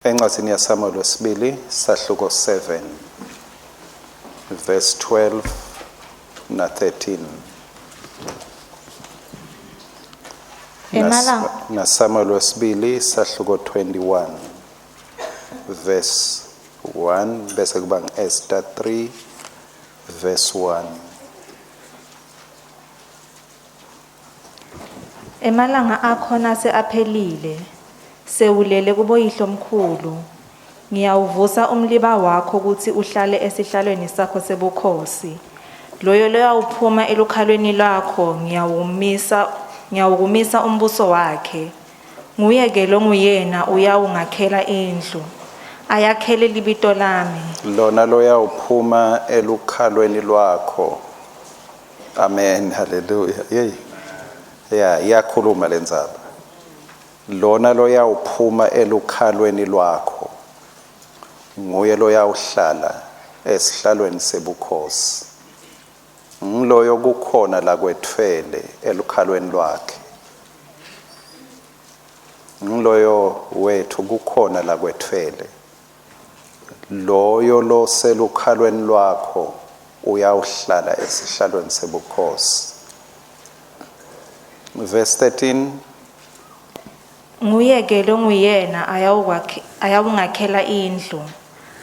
Encwadzini yaSamuel wesibili sahluko 7 verse 12 na 13. Emalanga Na Samuel wesibili sahluko 21 verse 1 bese kuba ngu-Esther 3 verse 1. Emalanga akho nase aphelile, sewulele kuboyihlomkhulu, ngiyawuvusa umliba wakho kutsi uhlale esihlalweni sakho sebukhosi. Loyo loyawuphuma elukhalweni lwakho ngiyawumisa ngiyawukumisa umbuso wakhe. Nguye-ke longuyena uyawungakhela indlu, ayakhele libito lami. Lona loyawuphuma elukhalweni lwakho. Amen, haleluya. Yey. Ya, iyakhuluma lendzaba. Lona loyawuphuma elukhalweni lwakho. Nguye loyawuhlala esihlalweni sebukhosi. Ngiloyo kukhona la kwetfwele elukhalweni lwakhe. Ngiloyo wethu kukhona la kwetfwele. Loyo loselukhalweni lwakho uyawuhlala esihlalweni sebukhosi. Verse 13. Nguye-ke longuyena ayawungakhela indlu,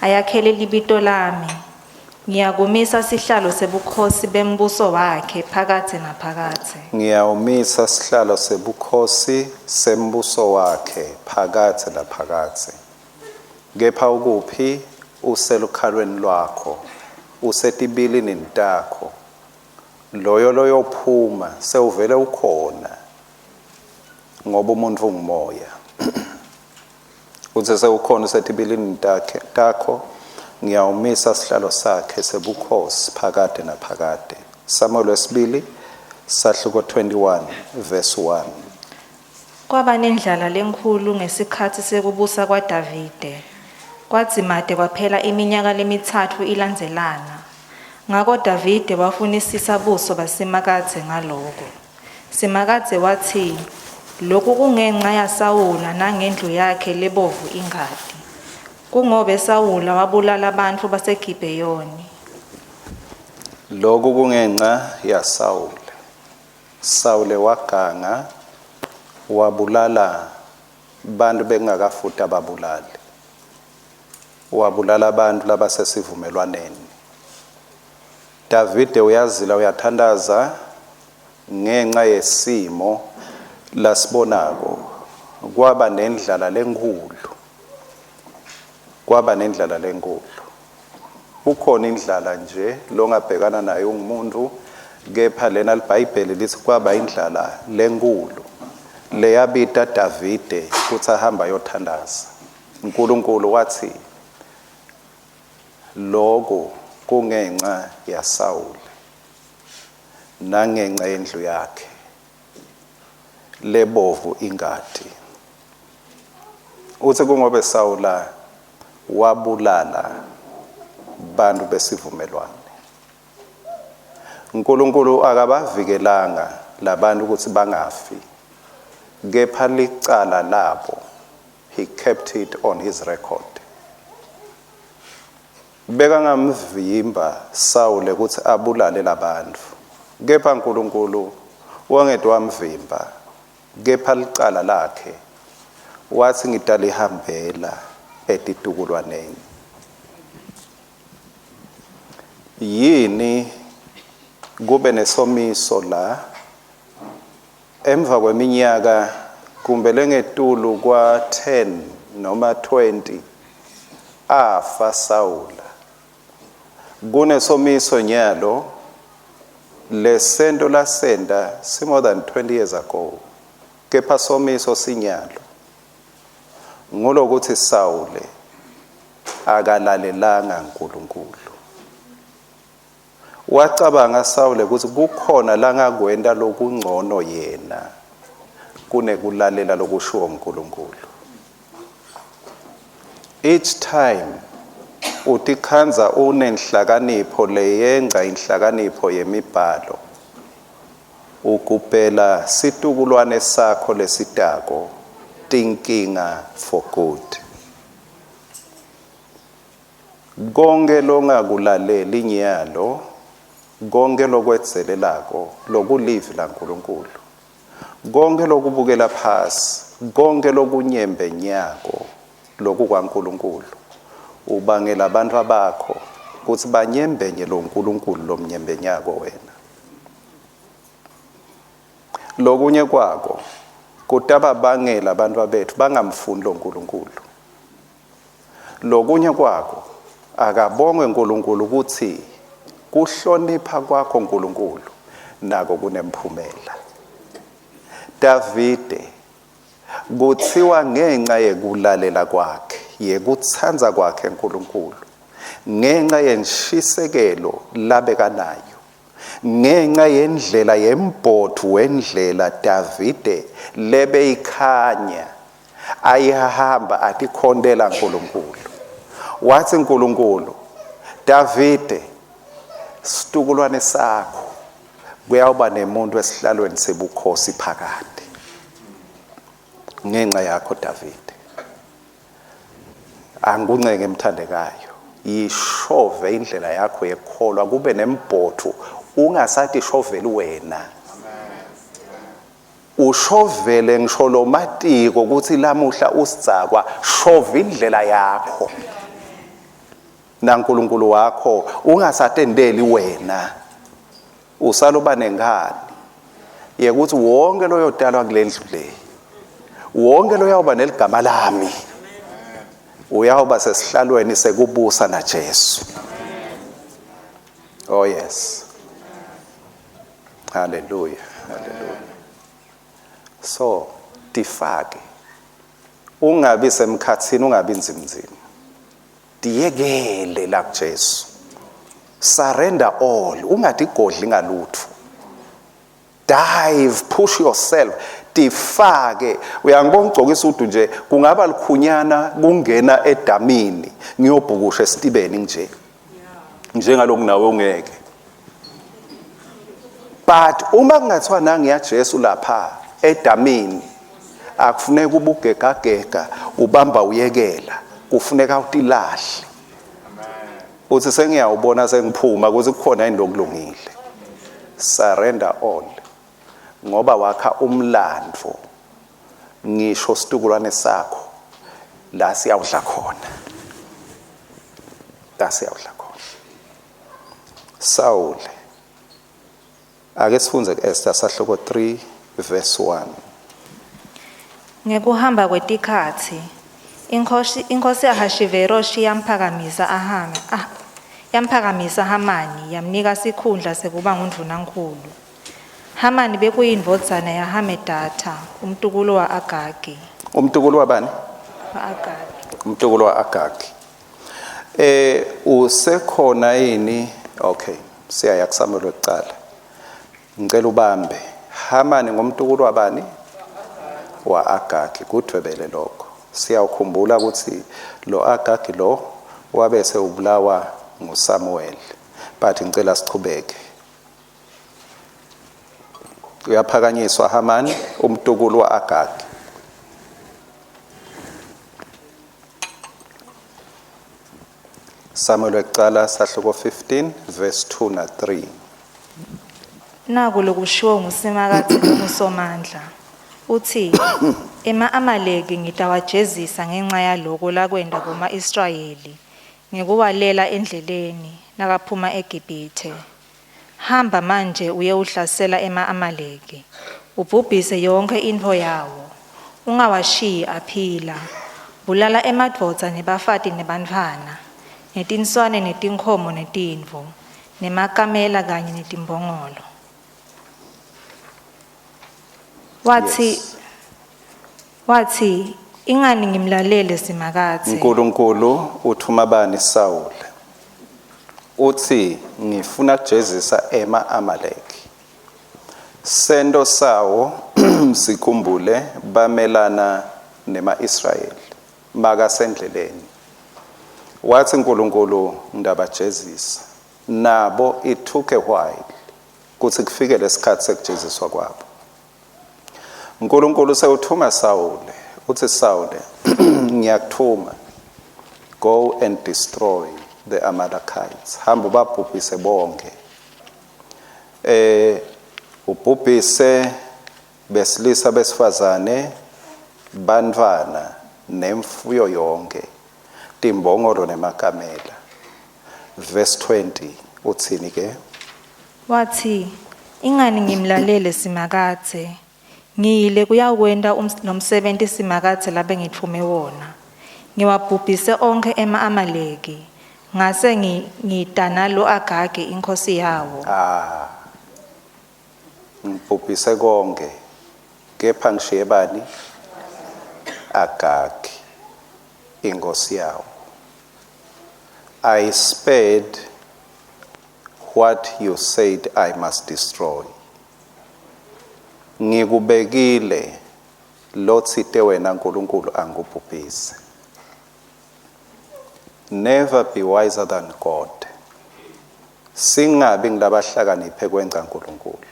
ayakhele libito lami. Ngiyakumisa sihlalo sebukhosi bembuso wakhe phakadze naphakadze. Ngiyawumisa sihlalo sebukhosi sembuso wakhe phakadze naphakadze. Kepha ukuphi? Uselukhalweni lwakho, usetibilini takho. Loyo loyophuma sewuvele ukhona, ngoba umuntu ungumoya. Uthe sewukhona usetibilini takhe takho, ngiyawumisa sihlalo sakhe sebukhosi phakade naphakade. Samuel wesibili sahluko 21 verse 1. Kwaba nendlala lenkhulu ngesikhatsi sekubusa kwaDavide. Kwadzimate kwaphela iminyaka lemitsatfu ilandzelana. Ngako Davide wafunisisa buso baSimakadze ngaloko. Simakadze watsi, "Loku kungenca yaSawula nangendlu yakhe lebovu ingati. Kungobe Sawula wabulala bantfu baseGibeyoni." Lokhu kungenca yaSawule. Sawule waganga wabulala bantu bengakafuta babulali. Wabulala abantu labasesivumelwaneni. Davide uyazila uyathandaza ngenxa yesimo lasibonako. Kwaba nendlala lenkhulu. Kwaba nendlala lenkhulu. Kukhona indlala nje longabhekana nayo ungumuntu, kepha lena liBhayibheli lithi kwaba indlala lenkhulu leyabita Davide kutsi ahamba ayothandaza. uNkulunkulu wathi lokho kungenxa yaSawule nangenxa yendlu yakhe lebovu ingati. Uthi kungobe Sawula wabulala bantu besivumelwane. uNkulunkulu akabavikelanga labantu ukuthi bangafi, kepha licala labo he kept it on his record. Bekangamvimba Sawule ukuthi abulale labantu, kepha uNkulunkulu wangete wamvimba, kepha licala lakhe wathi ngitalihambela etitukulwaneni. Yini kube nesomiso la emva kweminyaka kumbe lengetulu kwa 10 noma 20 afa Sawula? Kunesomiso nyalo, lesento lasenta si more than 20 years ago, kepha somiso sinyalo ngulokuthi Sawule akalalelanga uNkulunkulu. Wacabanga Sawule ukuthi kukhona langakwenta lokungcono yena kunekulalela lokushiwo uNkulunkulu. Each time utikhandza unenhlakanipho leyengca inhlakanipho yemibhalo, ugubhela situkulwane sakho lesitako tinkinga for good. Konke longakulaleli nyalo, konke lokwedzelelako lokulivi laNkulunkulu, konke lokubukela phasi, konke lokunyembenyako lokukwaNkulunkulu, ubangela abantu abakho kutsi banyembenye lo Nkulunkulu lomnyembenyako wena. Lokunye kwako kutababangela abantu bethu bangamfuni lo Nkulunkulu. Lokunye kwako akabongwe uNkulunkulu ukuthi kuhlonipha kwakho uNkulunkulu nako kunemphumela. Davide kuthiwa ngenxa yekulalela kwakhe, yekutsandza kwakhe uNkulunkulu, ngenxa yenshisekelo labekanayo, ngenxa yendlela yembhothu wendlela Davide lebeyikhanya ayihamba atikhontela uNkulunkulu. Wathi uNkulunkulu, Davide, situkulwane sakho kuyawuba nemuntu esihlalweni sebukhosi phakade ngenxa yakho Davide. Angikuncenge emthandekayo, yishove indlela yakho yekukholwa kube nembhotho, ungasathi shoveli wena. Ushovele ngisho lomatiko ukuthi lamuhla usidzakwa, shova indlela yakho naNkulunkulu wakho, ungasatendeli wena. Usaloba nenkani yekuthi wonke loyotalwa kule ndlu le, wonke loyawuba neligama lami uyawuba sesihlalweni sekubusa naJesu. Oh yes, hallelujah, hallelujah. So tifake, ungabi semkhathini, ungabi nzimnzima, tiyekele la kuJesu. Surrender all, ungadigodli ngalutho. Dive, push yourself, tifake. Uyangibona ugcoka isudu nje, kungaba likhunyana kungena edamini, ngiyobhukusha esitibeni nje. Njengaloku nawe ungeke. But uma kungathiwa nangiya Jesu lapha edamini, akufuneka ubugegagega, ubamba uyekela, kufuneka utilahle. Uthi sengiyawubona sengiphuma ukuthi kukhona yini lokulungile. Surrender all. Ngoba wakha umlando ngisho situkulwane sakho la siyawudla khona. La siyawudla khona. Saul, ake sifunze ku-Esther sahluko 3 verse 1. Ngekuhamba kwetikhatsi, inkhosi Ahashiveroshi yamphakamisa yamphakamisa Hamani yamnika sikhundla sekuba ngundvunankhulu. Hamani bekuyindvodzana yaHamedatha, umtukulu wa-Agagi. Umtukulu wabani? Wa-Agagi. Umtukulu wa-Agagi. Usekhona yini? Okay, siyaya kuSamuel wekucala. Ngicela ubambe. Hamani ngumtukulu wabani? Wa-Agagi. Kudvwebele lokho. Siyawukhumbula ukuthi lo Agagi lo wabese ubulawa nguSamuel. But ngicela sichubeke. Uyaphakanyiswa Hamani umtukulu wa-Agagi. Samuel wekucala sahluko 15 verse 2 na 3. Naku lokushiwo nguSimakadze longuSomandla. Uthi, ema-Amaleki ngitawajezisa ngenxa yaloko lakwenta kuma-Israyeli ngekuwalela endleleni nakaphuma eGibhithe. Hamba manje uyewuhlasela ema-Amaleki, ubhubhise yonkhe intfo yawo, ungawashiyi aphila. Bulala emadvodza nebafati nebantfwana, netinswane netinkhomo netimvu, nemakamela kanye netimbongolo. Watsi Yes. Watsi, ingani ngimlalele Simakadze. Nkulunkulu uthuma bani Saul? Uthi ngifuna kujezisa ema-Amaleki. Sento sawo sikhumbule bamelana nema-Israyeli makasendleleni. Wathi uNkulunkulu ngidabajezisa. Nabo it took a while kuthi kufike lesikhathi sekujeziswa kwabo. uNkulunkulu sewuthuma Saul, uthi Saul ngiyakuthuma, go and destroy. the Amalekites. Hamba ubabhubhise bonke. Ubhubhise besilisa besifazane bantwana nemfuyo yonke, timbongolo nemakamela. Verse 20 uthini ke? Wathi, ingani ngimlalele Simakadze. Ngiyile kuyawenta lomsebenti Simakadze labengitfume wona. Ngiwabhubhise onkhe ema-Amaleki. Ngase ngita nalo Agagi inkhosi yawo. Ngibhubhise konke kepha ngishiye bani? Agagi inkosi yawo. I spared what you said I must destroy. Ngikubekile lotsite wena nkulunkulu angubhubhise. Never be wiser than God. Singabi ngilabahlakaniphe kwenza nkulunkulu.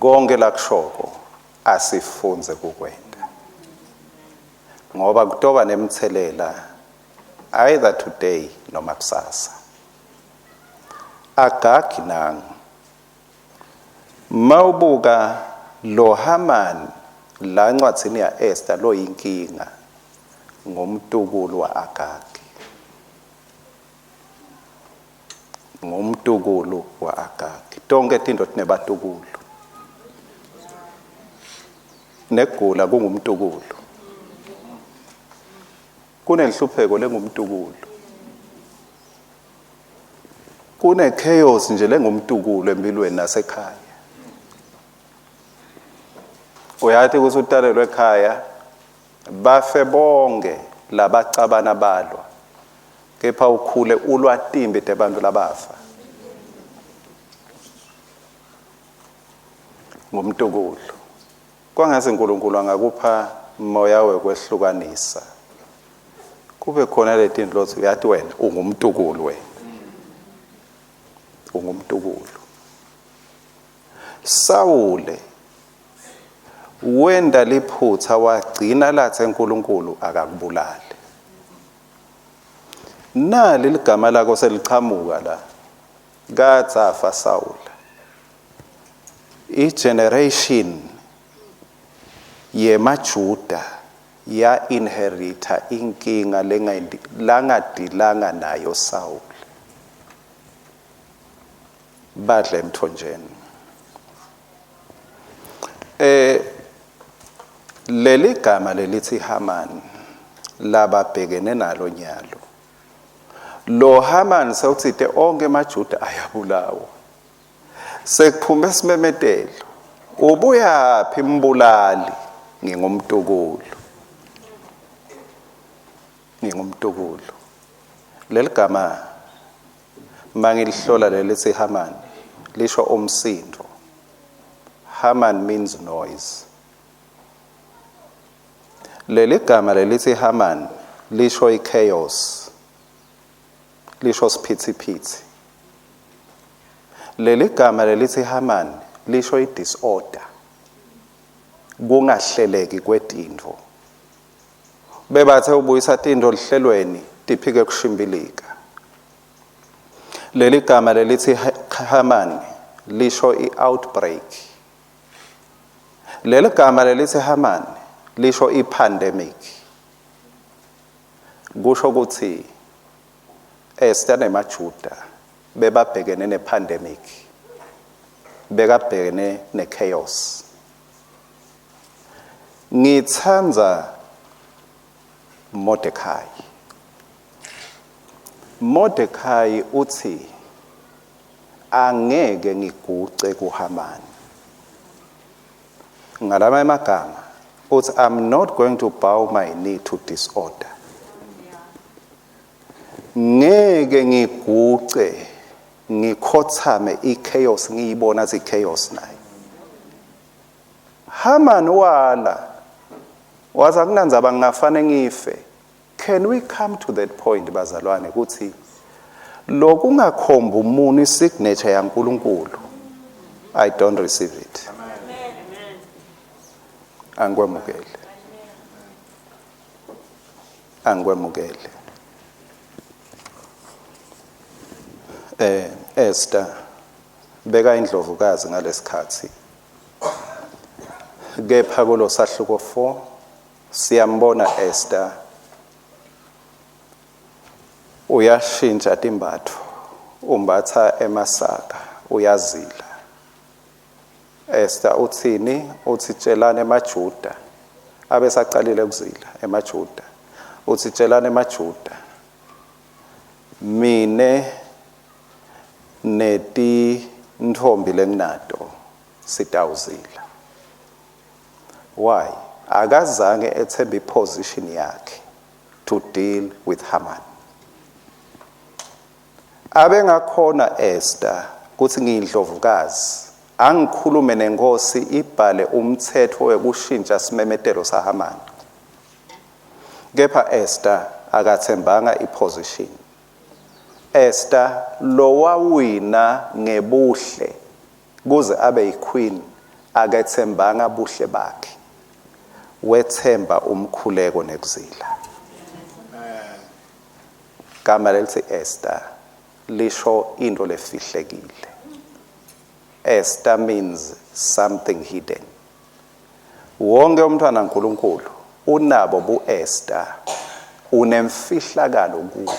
Konke lakushoko asifunze kukwenta. Ngoba kutoba nemthelela either today noma kusasa. Agagi nangu. Mawubuka lo Haman la ncwadzini ya Esther lo yinkinga ngumtukulu wa Agagi. Ngumtukulu wa Agagi. Tonke tinto tinebatukulu. Negula kungumtukulu. Kunenhlupheko lengumtukulu. Kune chaos nje lengumtukulu empilweni nasekhaya. Uyathi ukuthi utalelwe ekhaya bafe bonke labacabana balwa. Kepha ukhule ulwa timbi tebantu labafa. Ngumtukulu. Kwangase uNkulunkulu angakupha moya wekwehlukanisa. Kube khona letinto lothi uyathi wena ungumtukulu wena. Ungumtukulu. Sawule wenda liphutha wagcina lathe uNkulunkulu akakubulali. Nali ligama lakho seliqhamuka la. Katsafa Sawula. I-generation yemaJuda ya inherita inkinga langadilanga nayo Sawula. Badla emthonjeni. Leli gama lelithi Haman lababhekene nalo nyalo. Lo Haman sewutsite onke emaJuda ayabulawa. Sekuphume simemetelo. Ubuyaphi mbulali? Ngingumtukulu. Ngingumtukulu. Leli gama mangilihlola lelithi Haman lisho umsindo. Haman means noise. Leli gama lelithi Haman lisho i-chaos. Lisho siphithiphithi. Leli gama lelithi Haman lisho i-disorder. Kungahleleki kwetintfo. Bebathe ubuyisa tintfo lihlelweni tiphike kushimbilika. Leli gama lelithi Haman lisho i-outbreak. Leli gama lelithi Haman lisho i-pandemic. Kusho ukuthi Esther nemaJuda bebabhekene ne-pandemic. Bekabhekene ne-chaos. Ngitsandza Mordecai. Mordecai uthi angeke ngiguce kuHaman. Ngalama emagama uthi I'm not going to bow my knee to disorder. Ngeke ngiguce ngikhothame i-chaos ngiyibona zi chaos nayo. Haman wala waza kunandzaba ngingafane ngife. Can we come to that point bazalwane ukuthi lokungakhomba umuntu isignature yaNkulunkulu, I don't receive it. Angikwemukele. Angikwemukele. Esther beka indlovukazi ngalesikhathi. Kepha kulosahluko 4 siyambona Esther uyashintsha timbatfo, umbatha emasaka, uyazila. Esther uthini? Uthi tshelani emaJuda, abesaqalile ukuzila emaJuda. Uthi tshelani emaJuda, mine netintfombi lenginato sitawuzila. Why? Akazange ethembe iposition yakhe to deal with Haman. Abengakhona Esther kuthi ngiyindlovukazi, angikhulume nenkosi ibhale umthetho wekushintsha simemetelo saHaman. Kepha Esther akathembanga iposition. Esther lowawina ngebuhle kuze abe yiqueen akethembanga buhle bakhe. Wethemba umkhuleko nekuzila. Gama lelithi Esther lisho into lefihlekile. Esther means something hidden. Wonke umntwana kaNkuluNkulu unabo buEsther, unemfihlakalo kuwe.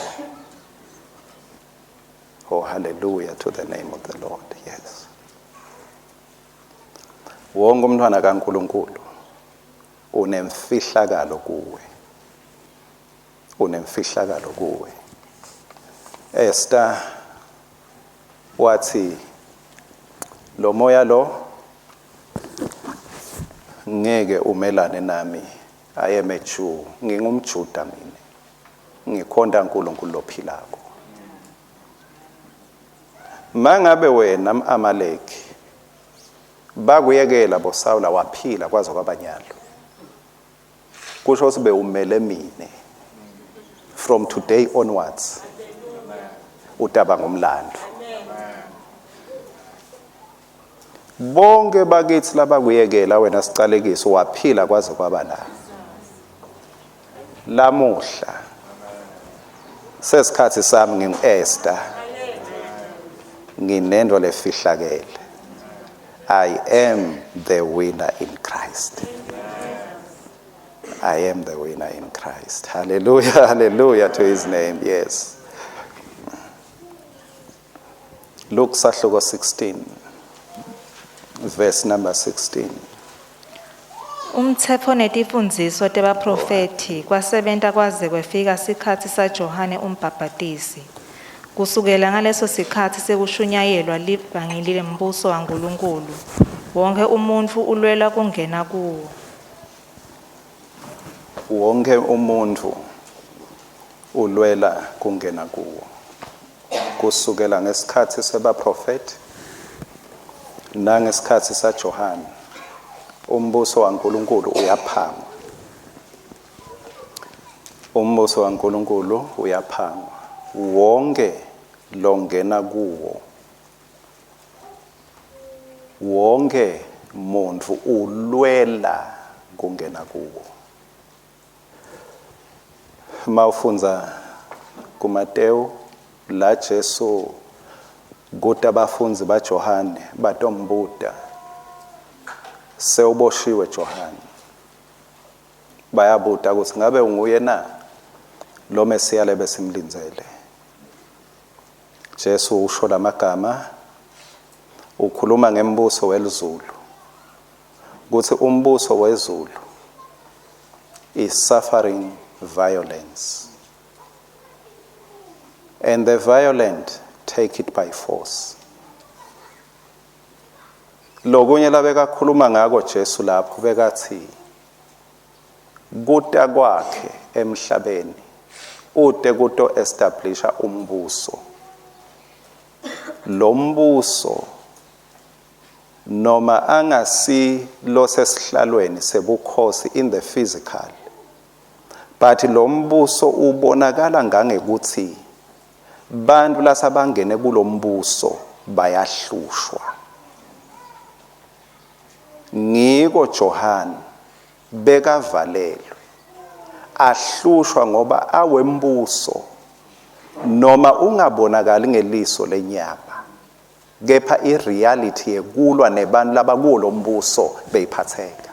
Oh, hallelujah to the name of the Lord. Yes. Wonke umntwana kaNkuluNkulu unemfihlakalo kuwe. Unemfihlakalo kuwe. Esther wathi lo moya lo ngeke umelane nami. I am a Jew, ngingumJuda mina. Ngikhonta uNkulunkulu lophilako. Mangabe wena mAmaleki bakuyekela boSawula waphila kwaze kwabanyalo, kusho ukuthi bewumele mine. From today onwards utaba ngumlando. Bonke bakithi labakuyekela wena sicalekiso waphila kwaze kwaba la. Lamuhla sesikhathi sami ngingu-Esther, nginento lefihlakele. I am the winner in Christ. I am the winner in Christ. Hallelujah, hallelujah to his name. Yes. Luke sahluko 16 verse number 16. Umtsetfo netifundziso tebaprofethi kwasebenta kwaze kwefika sikhatsi saJohane uMbhabhatisi. Kusukela ngaleso sikhatsi sekushunyayelwa livangeli lembuso waNkulunkulu, wonke umuntfu ulwela kungena kuwo. Wonke umuntu ulwela kungena kuwo. Kusukela ngesikhathi sebaprofeti nangesikhathi saJohane, umbuso waNkulunkulu uyaphangwa. Umbuso waNkulunkulu uyaphangwa. Wonke longena kuwo, wonke muntu ulwela kungena kuwo. Mawufundza kuMateyu la Jesu kuta abafundzi baJohane batombuta, sewuboshiwe Johane. Bayabuta ukuthi ngabe unguye na lo Mesiya lebesimlindzele. Jesu usho lamagama, ukhuluma ngembuso welizulu, ukuthi umbuso wezulu is suffering violence, and the violent take it by force. Lokunye labekakhuluma ngako Jesu lapho, bekathi kuta kwakhe emhlabeni ute kuto establisha umbuso. Lo mbuso noma angasi losesihlalweni sebukhosi in the physical, but lo mbuso ubonakala ngangekuthi bantu lasabangene kulombuso bayahlushwa. Ngiko Johan bekavalelwe ahlushwa ngoba awembuso. Noma ungabonakali ngeliso lenyama, kepha ireality yekulwa nebantu labakuwo lombuso beyiphatheka.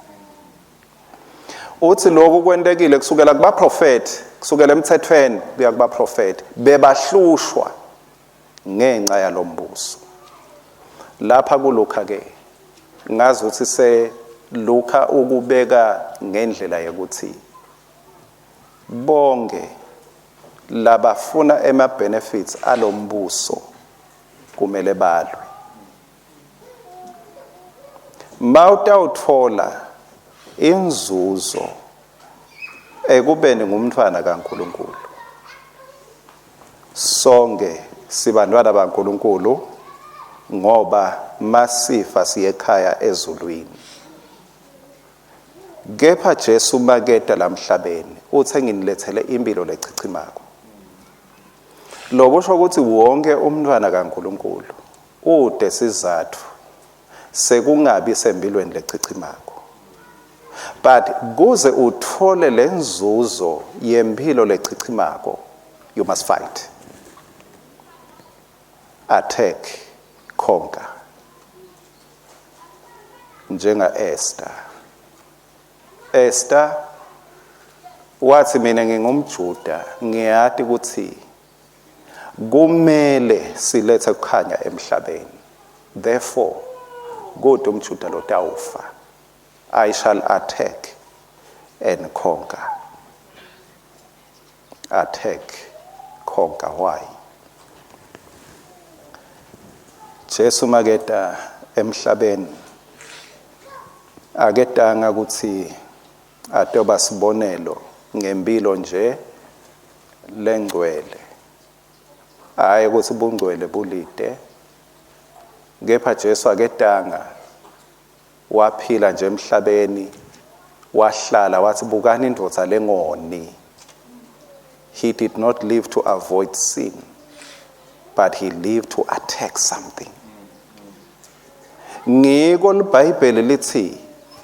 Uthi lokhu kwentekile kusukela kubaprofeti, kusukela emthethweni kuya kubaprofeti, bebahlushwa ngenxa yalombuso. Lapha kuLuka ke ngazi ukuthi se Luka ukubeka ngendlela yokuthi bonke labafuna ema benefits alombuso kumele balwe. Mawutawuthola inzuzo ekubeni ngumntwana kaNkuluNkulu, sonke sibantwana baNkuluNkulu ngoba masifa siyekhaya ezulwini. Kepha Jesu maketa lamhlabeni uthe nginilethele impilo lechichimako. Lokusho ukuthi wonke umntwana kaNkuluNkulu ude sizathu sekungabi sempilweni lechichimako. But kuze uthole lenzuzo yempilo lechichimako, you must fight, attack, conquer. Njenga Esther. Esther wathi mina ngingumJuda, ngiyati ukuthi kumele silethe kukhanya emhlabeni, therefore kodwa umJuda lotawufa, I shall attack and conquer. Attack, conquer. Why? Jesu maketa emhlabeni aketanga ukuthi atoba sibonelo ngempilo nje lengcwele, hayi ukuthi bungcwele bulide, kepha Jesu aketanga waphila nje emhlabeni, wahlala wathi bukani indvodza lengoni. He did not live to avoid sin, but he lived to attack something. Ngiko liBhayibheli lithi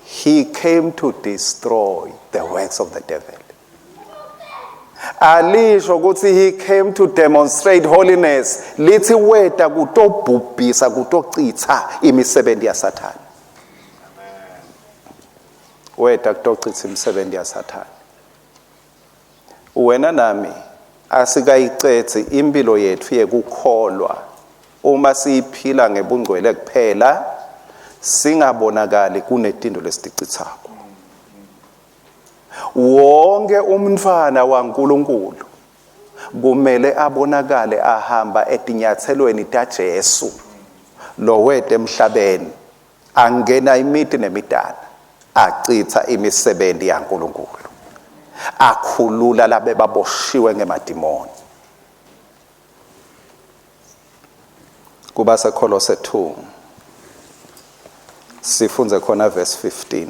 he came to destroy the works of the devil. Alisho ukuthi he came to demonstrate holiness, lithi weta kutobhubhisa, kutochitha imisebenzi yaSathane. Weta kutochitha imisebenzi yaSathane. Wena nami asikayicethi impilo yethu yekukholwa uma siyiphila ngebungcwele kuphela, singabonakali kunetindo lesiticithako. Wonke umntwana waNkuluNkulu kumele abonakale ahamba etinyathelweni taJesu lowete emhlabeni, angena imiti nemidana, achitha imisebenzi yaNkuluNkulu, akhulula labe baboshiwe ngemadimoni. Kuba seKholose 2 sifunze khona verse 15.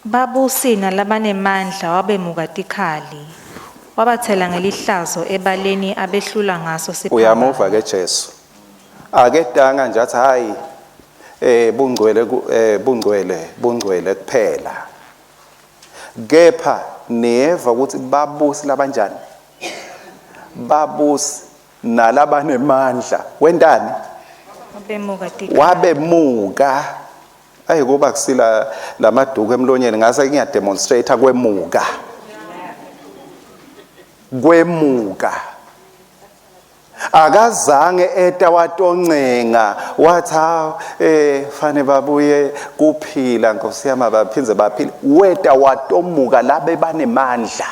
Babusi nalabanemandla wabemuka tikhali, wabathela ngelihlazo ebaleni abehlula ngaso siphambano. Uyamuva ke Jesu aketanga nje athi hayi bungcwele bungcwele bungcwele kuphela, kepha niyeva ukuthi babusi labanjani, babusi nalabanemandla wentani, wabemuka tikhali, wabemuka. Ayi kuba kusila lamaduku emlonyeni ngase ngiyademonstrate kwemuka, kwemuka. Akazange eta watoncenga wathi fane babuye kuphila Nkosi yami baphindze baphile. Weta watomuka labe banemandla.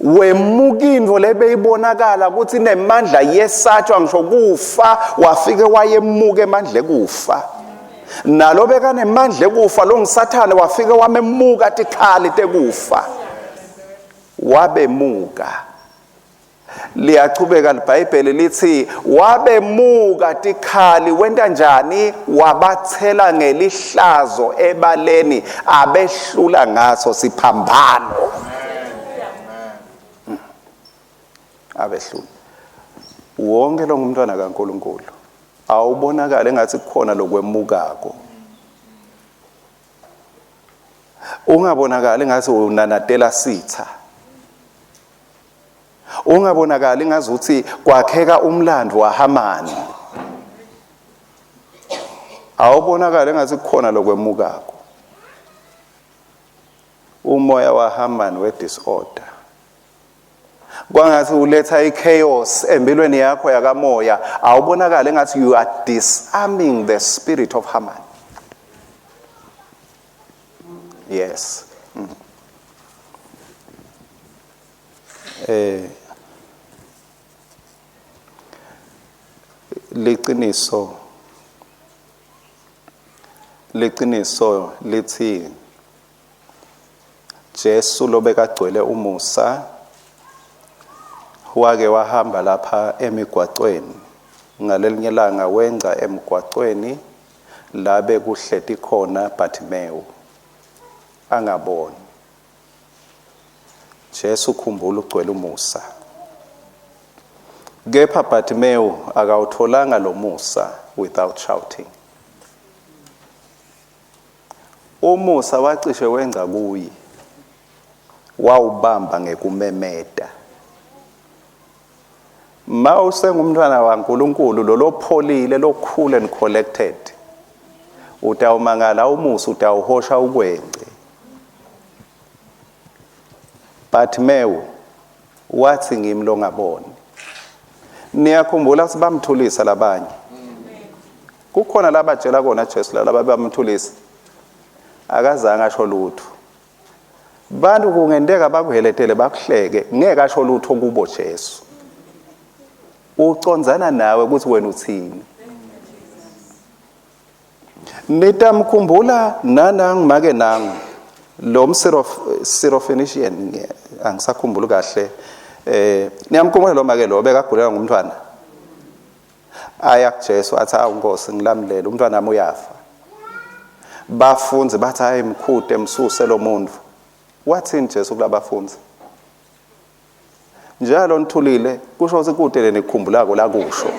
Wemuka intfo lebeyibonakala ukuthi inemandla yesatshwa ngisho kufa, wafike wayemuka emandla ekufa. Nalo bekanemandla ekufa lo ngisathane wafike wamemuka tikhali tekufa, wabemuka. Liyachubeka liBhayibheli lithi wabemuka tikhali, wenta njani? Wabathela ngelihlazo ebaleni abehlula ngaso siphambano. Abehlula wonke lo ngumntwana kaNkuluNkulu. Awubonakala engathi kukhona lokwemukako, ungabonakala engathi unanatela sitha. Ungabonakali ngazuthi kwakheka umlando waHamani. Awubonakali engathi kukhona lokwemukako. Umoya waHaman we-disorder. Kwangathi uletha i-chaos empilweni yakho yakamoya, awubonakali engathi you are disarming the spirit of Haman. Yes. Liqiniso liqiniso lithi Jesu lobekagcwele umusa wake wahamba lapha emigwacweni ngalelinye langa wengca emgwacweni la bekuhleti khona Bartimewu angaboni. Jesu khumbula ugcwele umusa. Kepha Bartimewu akawutholanga lo musa without shouting. Umusa wacishe wengca kuye, wawubamba ngekumemeta. Ma usengumntwana waNkulunkulu lolopholile lo cool and collected, utawumangala umusa utawuhosha ukwengce. Bartimewu wathi ngimi longaboni. Niyakhumbula ukuthi bamthulisa labanye. Kukhona labatshela kona Jesu laba bamthulisa. Akazange asho lutho. Bantu kungenteka bakuheletele bakuhleke, ngeke asho lutho kubo Jesu. Ucondzana nawe ukuthi wena uthini. Nitamkhumbula nanangu make nangu lo Syrophoenician, angisakhumbuli kahle. Niyamkhumbula lo make lo bekagulela ngumntwana. Aya kuJesu athi, awu Nkosi, ngilamulele, umntwana wami uyafa. Bafunzi bathi, hayi mkhude, msuse lo muntu. Wathini Jesu kulabafunzi? Njalo nithulile, kusho ukuthi kude lenikukhumbulako la kusho.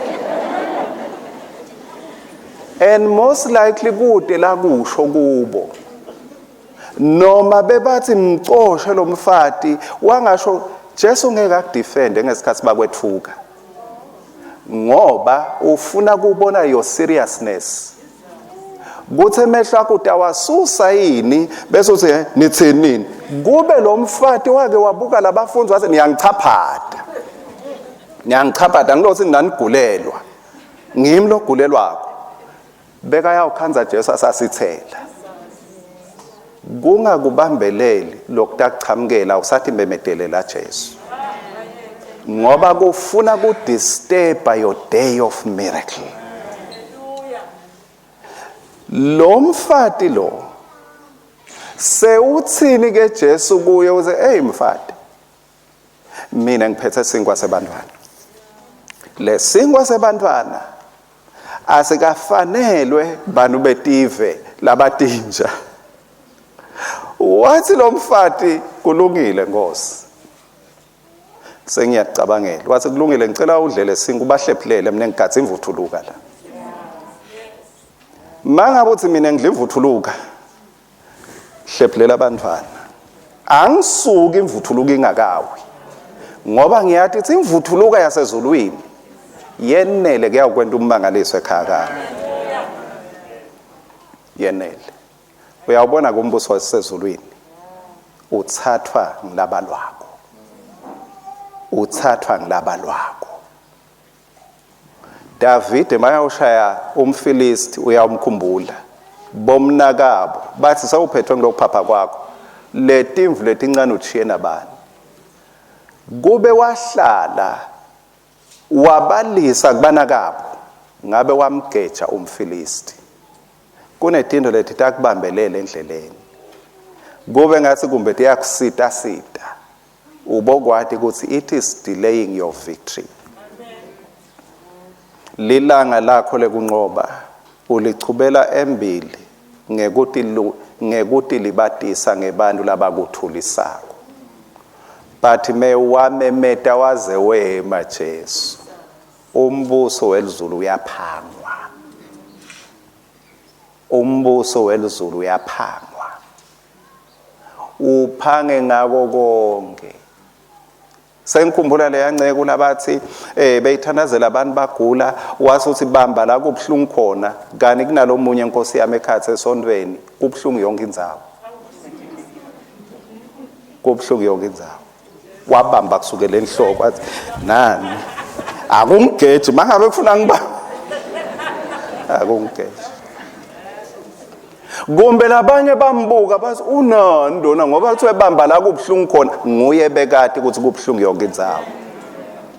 And most likely kude la kusho kubo. Noma bebathi mcoshe lo mfati, wangasho Jesu ngeke akudefende ngesikhathi bakwethuka. Ngoba ufuna kubona your seriousness. Kuthi emehlo akho utawasusa yini bese uthi nithini nini? Kube lo mfati wake wabuka labafundi wathi niyangichaphata. Niyangichaphata ngilothi nanigulelwa. Ngimi logulelwako. Beka yawukhanza Jesu asasithela. Kungakubambeleli lokutakuchamukela usathi memedelela Jesu. Ngoba kufuna ku disturb your day of miracle. Lo mfati lo sewuthini ke Jesu kuye uze, hey mfati, mina ngiphethe sinkwa sebantwana. Le sinkwa sebantwana asikafanelwe bantu betive labatinja. Wathi lo mfati, kulungile Nkosi, sengiyacabangela. Wathi kulungile, ngicela udlele sinkwa ubahlephulele mina ngigadze imvuthuluka la. Mangabe uthi mina ngidla imvuthuluka, hlephulela abantwana. Angisuki imvuthuluka ingakawi, ngoba ngiyathi ithi imvuthuluka yasezulwini yenele kuyakwenta ummangaliso ekhaya kami. Yenele. Uyawubona kumbuso wasezulwini uthathwa ngilabalwako. Uthathwa ngilabalwako. Davide mayawushaya umFilisti uyawumkhumbula. Bomnakabo bathi sewuphethwe ngilokuphapha kwakho. Letimvu letincane uchiye nabani? Kube wahlala wabalisa kubanakabo ngabe wamgeja umFilisti. Kunetinto leti takubambelela endleleni. Kube ngathi kumbe tiyakusita sita. Ubokwati ukuthi it is delaying your victory. Lilanga lakho lekunqoba ulichubela embili ngekutilibatisa ngebantu labakuthulisako. But me wamemeta waze wema Jesu. Umbuso welizulu uyaphangwa. Umbuso welizulu uyaphangwa. Uphange ngako konke. Sengikhumbula leya nceku labathi beyithandazela abantu bagula, wase uthi bamba la kubuhlungu khona, kani kunalomunye inkosi yami ekhathe esontweni, kubuhlungu yonke indzawo. Kubuhlungu yonke indzawo. Wabamba kusukela enhloko wathi nani akungigeji mangabe kufuna ngiba akungigeji. Kumbe labanye bambuka bathi unani lona, ngoba kuthiwe bamba la kubuhlungu khona, nguye bekati ukuthi kubuhlungu yonke indzawo.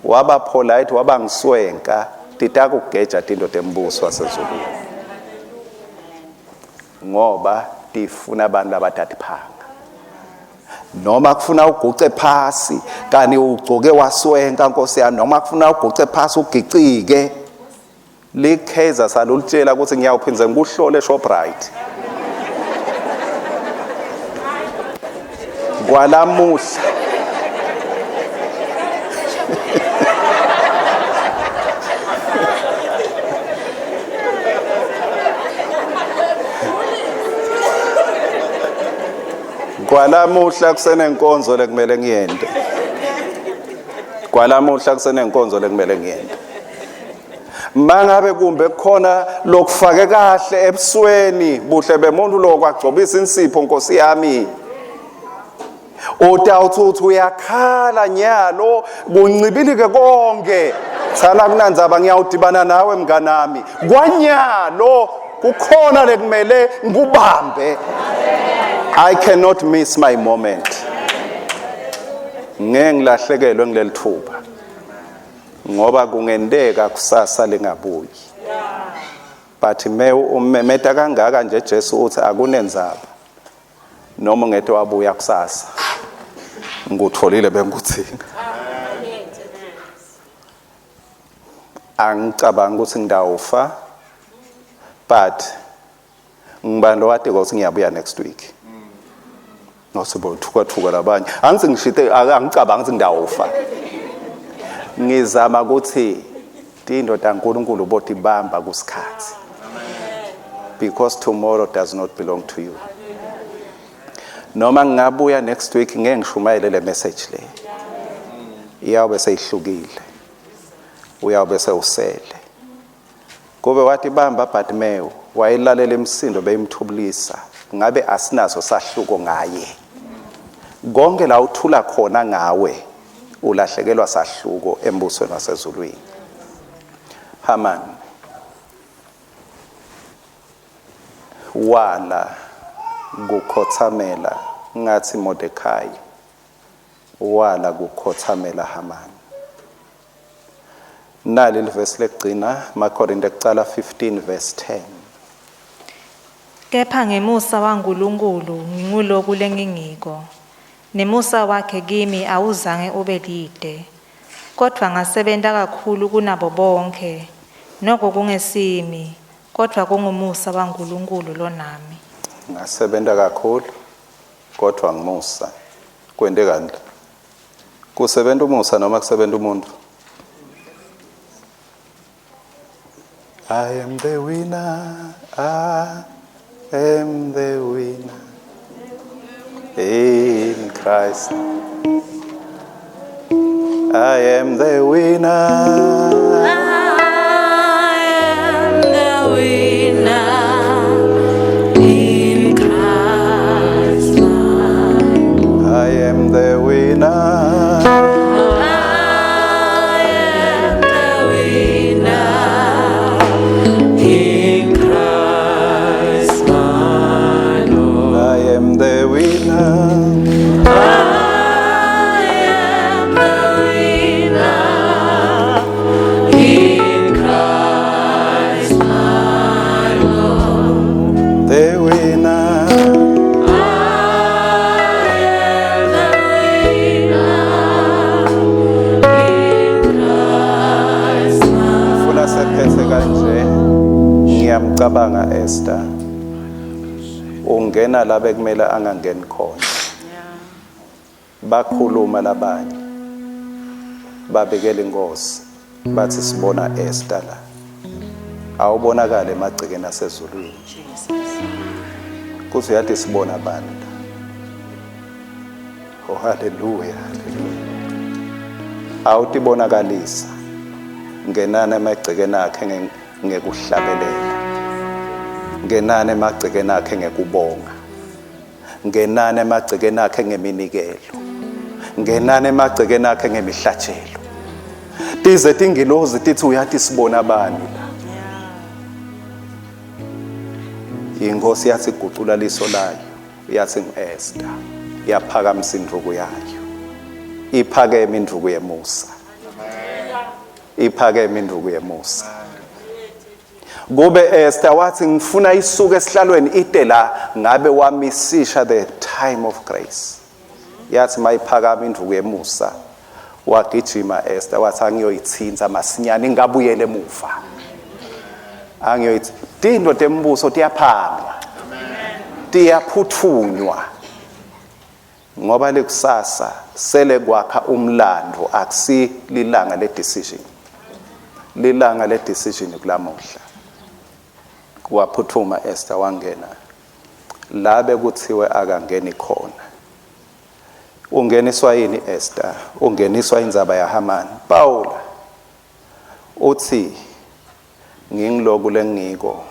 Waba polite, waba ngiswenka, titakugeja tinto tembuso wasezulwini. Ngoba tifuna abantu abatatiphanga. Noma kufuna uguce phasi kani ugcoke waswenka Nkosi yami, noma kufuna uguce phasi ugicike. Likheza salulitshela ukuthi ngiyawuphinze ngikuhlole Shoprite. Kwalamuhla Kwalamuhla kusenenkonzo lekumele ngiyende. Kwalamuhla kusenenkonzo lekumele ngiyende. Mangabe kumbe kukhona lokufake kahle ebusweni buhle bemuntu lokwagcobisa insipho Nkosi yami. Utawuthi uthi uyakhala nyalo kuncibilike konke. Sala kunandzaba ngiyawudibana nawe mnganami. Kwanyalo kukhona lekumele ngikubambe. I cannot miss my moment. Ngeke ngilahlekelwe ngileli thuba. Ngoba kungenteka kusasa lingabuyi. But me umemeta kangaka nje Jesu uthi akunenzaba. Noma ungete wabuya kusasa. Ngikutholile bengikuthinga. Angicabanga ukuthi ngidawufa, but ngibani lo wade ukuthi ngiyabuya next week. Ngosibo thuka thuka labanye. Angithi ngishite angicabanga ukuthi ngidawufa. Ngizama ukuthi tindoda kaNkuluNkulu botibamba kusikhathi. Because tomorrow does not belong to you. Noma ngingabuya next week ngeke ngishumayele le message le. Iyawube seyihlukile. Uyawube sewusele. Kube wathi bamba Bartimeyu wayilalela imisindo beyimthubulisa, ngabe asinaso sahluko ngaye. Konke la uthula khona ngawe ulahlekelwa sahluko embusweni wasezulwini. Haman wala kukhothamela ngathi Mordekai wala kukhothamela Haman. Nali livesi lekugcina Makorinte kucala 15 verse 10. Kepha ngemusa waNkulunkulu nginguloku lengingiko. Nemusa wakhe kimi awuzange ube lide. Kodwa ngasebenta kakhulu kunabo bonke. Noko kungesimi, kodwa kungumusa waNkulunkulu lonami. Ngasebenta kakhulu kodwa ngimusa. Kwente kanti. Kusebenta umusa noma kusebenta umuntu? I am the winner. I am the winner. In Christ. I am the winner. I am the winner in Christ. I am the winner. I am the winner in Christ, my Lord. I am the winner. I am the winner in Christ, my Lord. The winner. I am the winner in Christ, my Funa sephethe kanje ngiyamcabanga Esther. Ungena la bekumele angangeni khona. Bakhuluma labanye. Babikela inkosi bathi sibona Esther la. Awubonakala emagcekeni asezulwini. Kuthi uyathi sibona bani la. Oh hallelujah, hallelujah. Awutibonakalisa. Ngenani emagcekeni akhe ngekuhlabelela. Ngenani emagcekeni akhe ngekubonga. Ngenani emagcekeni akhe ngeminikelo. Ngenani emagcekeni akhe ngemihlatshelo. Tize tingilozi tithi uyathi sibona bani la. Inkosi yathi gucula liso layo, yathi ngu-Esther, yaphakamisa indvuku yayo. Iphakeme indvuku yemusa. Iphakeme indvuku yemusa. Kube Esther wathi ngifuna isuke esihlalweni ite la, ngabe wamisisha the time of grace. Yathi mayiphakama indvuku yemusa, wagijima Esther wathi angiyoyithinta masinyane ngabuyele emuva. Angiyoyithi tinto tembuso tiyaphangwa. Tiyaphuthunywa. Ngoba lekusasa sele kwakha umlando akusi lilanga le decision. Lilanga le decision kulamuhla. Waphuthuma Esther wangena. La bekuthiwe akangeni khona. Ungeniswa yini Esther? Ungeniswa indzaba yaHaman. Paul uthi ngingiloku lengiko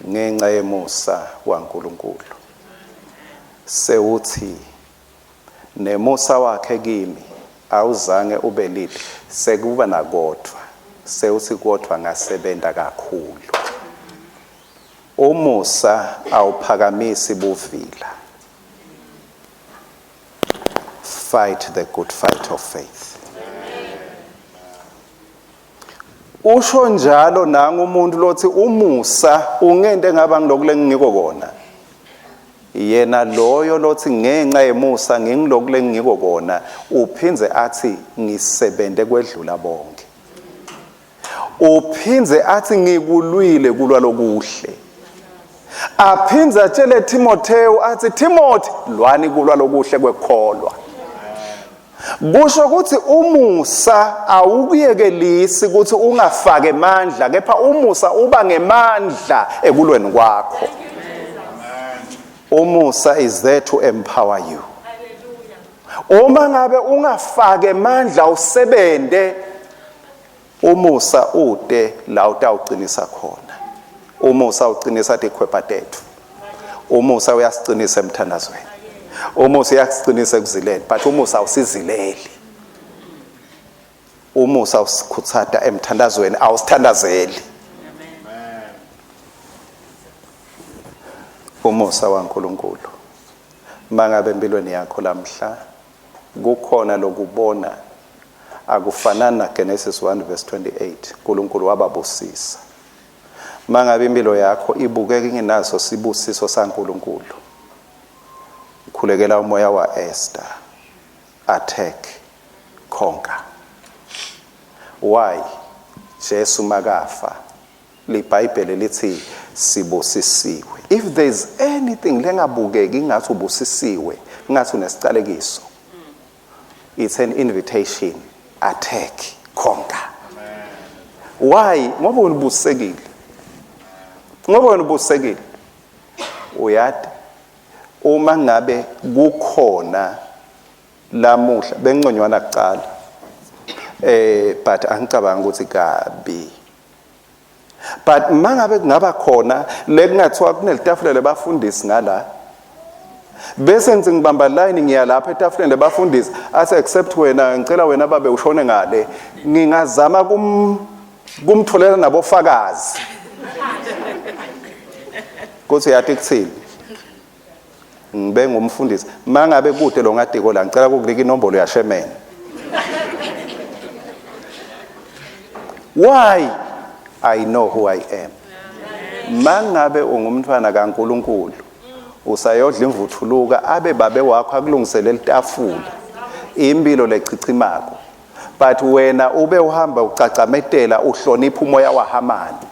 ngenxa yemusa waNkulunkulu. Sewuthi nemusa wakhe kimi awuzange ube lide, sekuba nakodwa. Sewuthi kodwa ngasebenza kakhulu. Umusa awuphakamisi buvila. Fight the good fight of faith. Usho njalo nanga umuntu lothi umusa ungente ngaba ngiloku lengingiko kona. Yena loyo lothi ngenxa yemusa ngingiloku lengingiko kona, uphindze athi ngisebente kwedlula bonke. Uphindze athi ngikulwile kulwa lokuhle. Aphindze atshele Timotheo athi Timothy lwani kulwa lokuhle kwekholwa. Kusho ukuthi umusa awukuyekelisi ukuthi ungafake amandla, kepha umusa uba ngemandla ekulweni kwakho. Umusa is there to empower you. Uma ngabe ungafake amandla usebente, umusa ude la utawuqinisa khona. Umusa uqinisa tikhwepha tethu. Umusa uyasiqinisa emthandazweni. Umusa uyasiqinisa ekuzileni, but umusa awusizileli. Umusa usikhuthata emthandazweni, awusithandazeli. Umusa waNkulunkulu mangabe empilweni yakho lamhla kukhona lokubona akufanani na Genesis 1 verse 28, uNkulunkulu wababusisa. Mangabe impilo yakho ibukeka ingenaso sibusiso saNkulunkulu, khulekela umoya wa Esther, attack, conquer. Why? Jesu makafa, liBhayibheli lithi sibusisiwe. If there is anything lengabukeki ingathi ubusisiwe, ingathi unesicalekiso, it's an invitation, attack, conquer. Why? Ngoba wena ubusekile. Ngoba wena ubusekile. Uyati uma ngabe kukhona lamuhla benginconywana kucala, but angicabanga ukuthi kabi, but mangabe kungaba khona lekungathiwa kunelitafula lebafundisi ngala, bese ngithi ngibamba line ngiya lapha etafuleni lebafundisi, athi except wena, ngicela wena babe ushone ngale, ngingazama kumtholela nabofakazi kuthi uyathi kuthini ngibe ngumfundisi. Mangabe kude lo ngadiko la, ngicela ukukunika inombolo yashemene. Why? I know who I am. Mangabe ungumntwana kaNkuluNkulu, usayodla imvuthuluka abe babe wakho akulungiselela itafula, impilo lechichimako, but wena ube uhamba ucacametela uhlonipha umoya waHamani.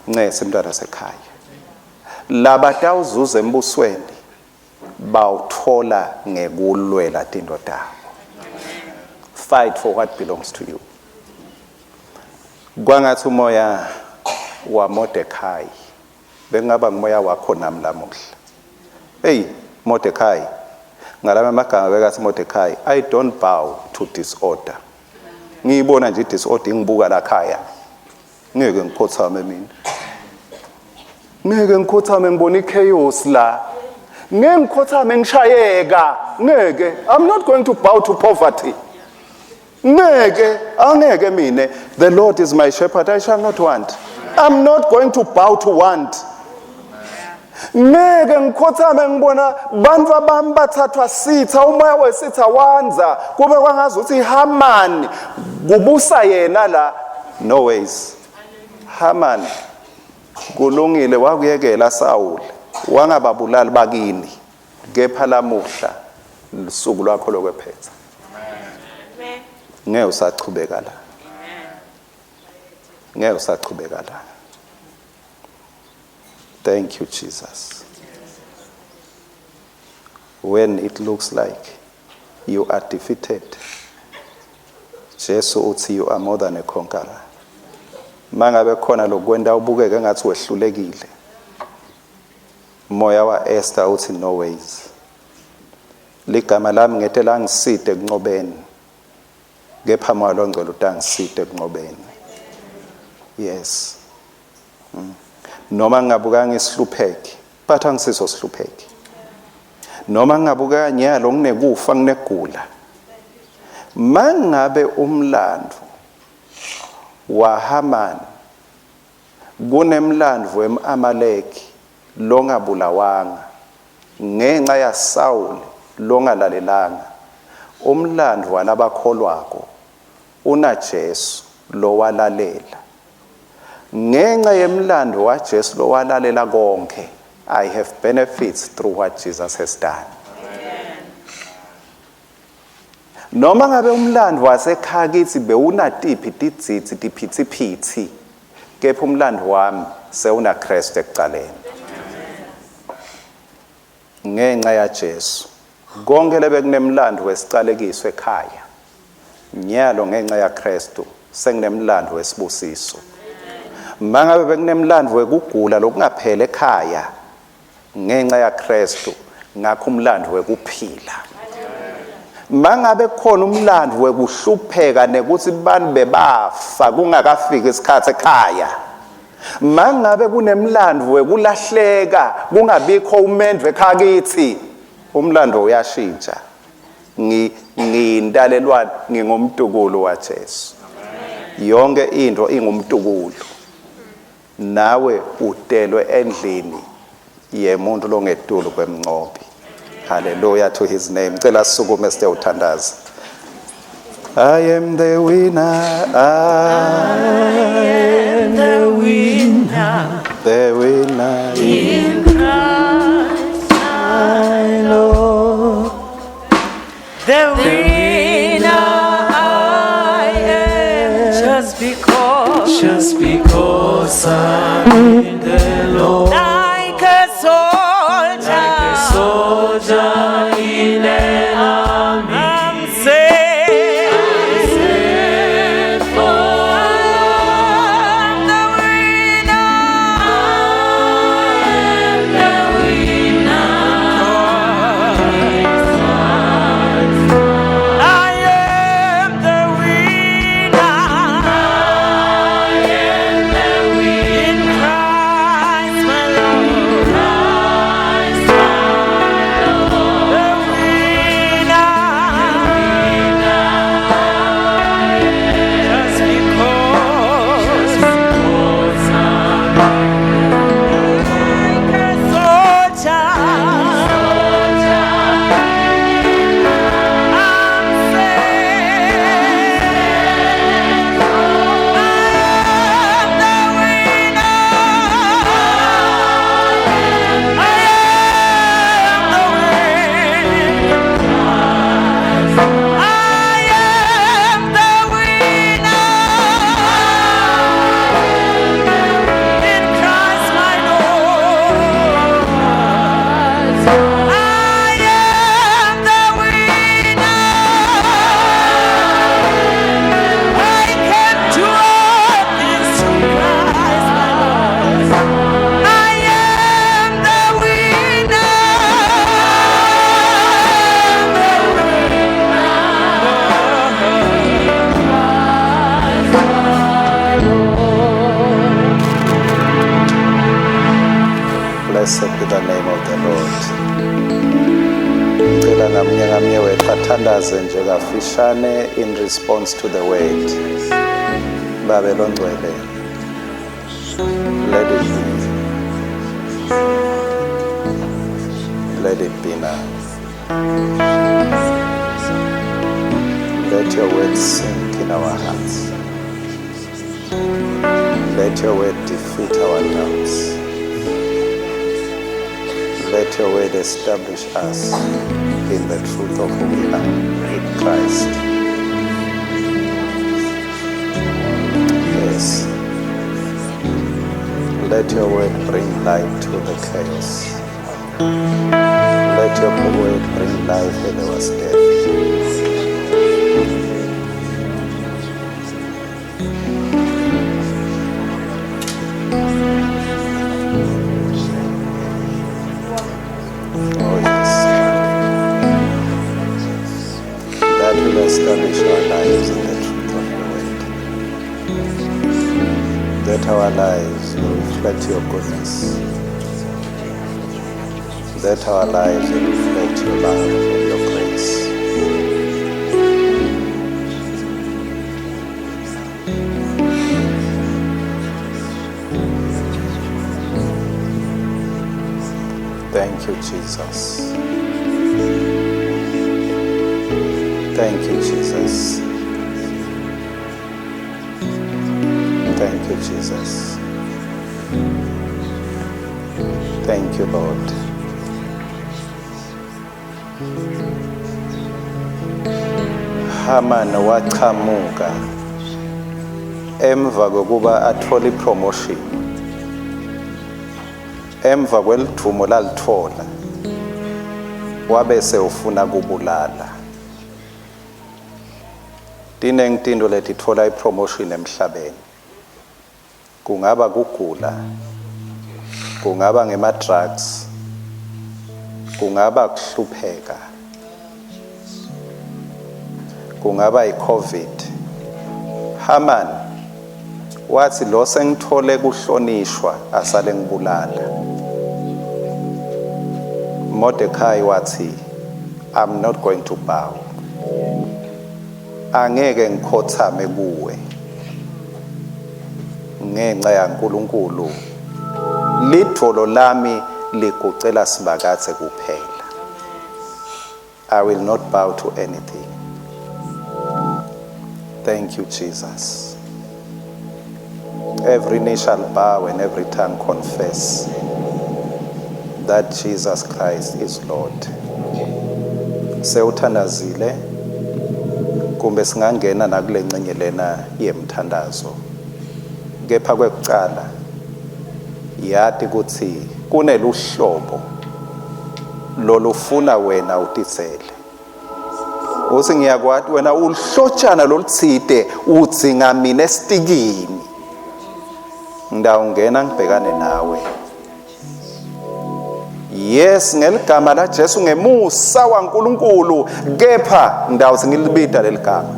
Ncese mntwana sekhaya, labatawuzuza embusweni bawuthola ngekulwela tinto tabo. Fight for what belongs to you. Kwangathi umoya waMordecai bengaba ngumoya wakho nami lamuhla. Hey Mordecai, Ngalama amagama bekathi Mordecai, I don't bow to disorder. Ngiyibona nje disorder ingibuka la khaya. Ngeke ngikhothame mina. Ngeke ngikhothame ngibona ichaos la. Ngeke ngikhothame ngishayeka. Ngeke. I'm not going to bow to poverty. Ngeke, angeke mine. The Lord is my shepherd, I shall not want. I'm not going to bow to want. Ngeke ngikhothame ngibona bantu bami bathathwa sitha, umoya wesitha wanza kube kwangazuthi Haman kubusa yena la. No ways. Haman kulungile wakuyekela Saul wangababulali bakini, kepha lamuhla lusuku lwakho lokwephetha. Ngeke usachubeka la. Ngeke usachubeka la. Thank you, Jesus. When it looks like you are defeated, Jesu uthi you are more than a conqueror. Mangabe khona lokwenda ubukeke ngathi wehlulekile, moya wa Esther uthi no ways. Ligama lami ngete langiside ekunqobeni, kepha moya longcwele utangiside ekunqobeni. Yes. Noma ngingabuka ngisihlupheke, but angisiso sihlupheke. Noma ngingabuka nyalo nginekufa nginegula. Mangabe umlando waHaman kunemlando wemAmaleki longabulawanga ngenxa yaSaul longalalelanga, umlando walabakholwako una Jesu lowalalela. Ngenxa yemlando waJesu lowalalela konke, I have benefits through what Jesus has done. Noma ngabe umlando wasekhaya kithi bewunatiphi tidzidzi tiphithiphithi, kepha umlando wami sewuna Kristu ekucaleni. Ngenxa yaJesu konke lebekunemlando wesicalekiso ekhaya, nyalo ngenxa yaKristu senginemlando wesibusiso. Mangabe bekunemlando wekugula lokungaphele ekhaya, ngenxa yaKristu ngakho umlando wekuphila. Mangabe khona umlando wekuhlupheka nekuthi bantu bebafa kungakafiki isikhathi ekhaya, mangabe kunemlando wekulahleka kungabikho umendvo ekhaya kithi, umlando uyashintsha. Ngiyintalelwane, ngingumtukulu waJesu. Yonke into ingumtukulu. Nawe utelwe endlini yemuntu longetulu kwemnqobi. Hallelujah to his name. Cela sisukume sitewuthandaza. I am the winner. I am the winner. The winner. In Christ my Lord. The winner I am, just because. Just because I'm in the Lord. Like a soldier. Like a soldier in an army. I'm safe. I'm the winner. I am the winner. I am the winner. I am the winner. In Christ, my Lord. Christ, my Lord. The winner. Ngamunye ngamunye wethu athandaze nje kafishane in response to the word. Babe longcwele, let it be. Let it be now. Let your word sink in our hearts. Let your word defeat our doubts. Let your word establish us in the truth of who we are in Christ. Yes. Let your word bring light to the chaos. Let your word bring life where there was death. Oh, yes. That will establish our lives in the truth of your word. That our lives will reflect your goodness. That our lives will reflect your love and your grace. Thank you, Jesus. Thank you, Jesus. Thank you, Jesus. Thank you, Lord. Haman wachamuka emva kokuba athole ipromotion, emva kwelithumo lalithola, wabe ufuna kubulala. Tinengi tinto letitfola ipromotion emhlabeni. Kungaba kugula, kungaba ngema-drugs, kungaba kuhlupheka, kungaba i-COVID. Haman wathi, "Lo sengithole kuhlonishwa, asale ngibulala." Mordecai wathi, "I'm not going to bow. Angeke ngikhothame kuwe ngenxa yaNkulunkulu. Lidvolo lami ligucela Simakadze kuphela. I will not bow to anything." Thank you, Jesus. Every knee shall bow and every tongue confess that Jesus Christ is Lord. Sewuthandazile kumbe singangena nakule ncenye lena yemthandazo, kepha kwekucala yati kutsi kuneluhlobo lolufuna wena utitsele. Uthi, "Ngiyakwati wena uhlotshana lolutsite, udzinga mina esitikini. Ngidawungena ngibhekane nawe." Yes, ngeligama la Jesu, ngemusa waNkulunkulu, kepha ngidawuthi ngilibita leligama,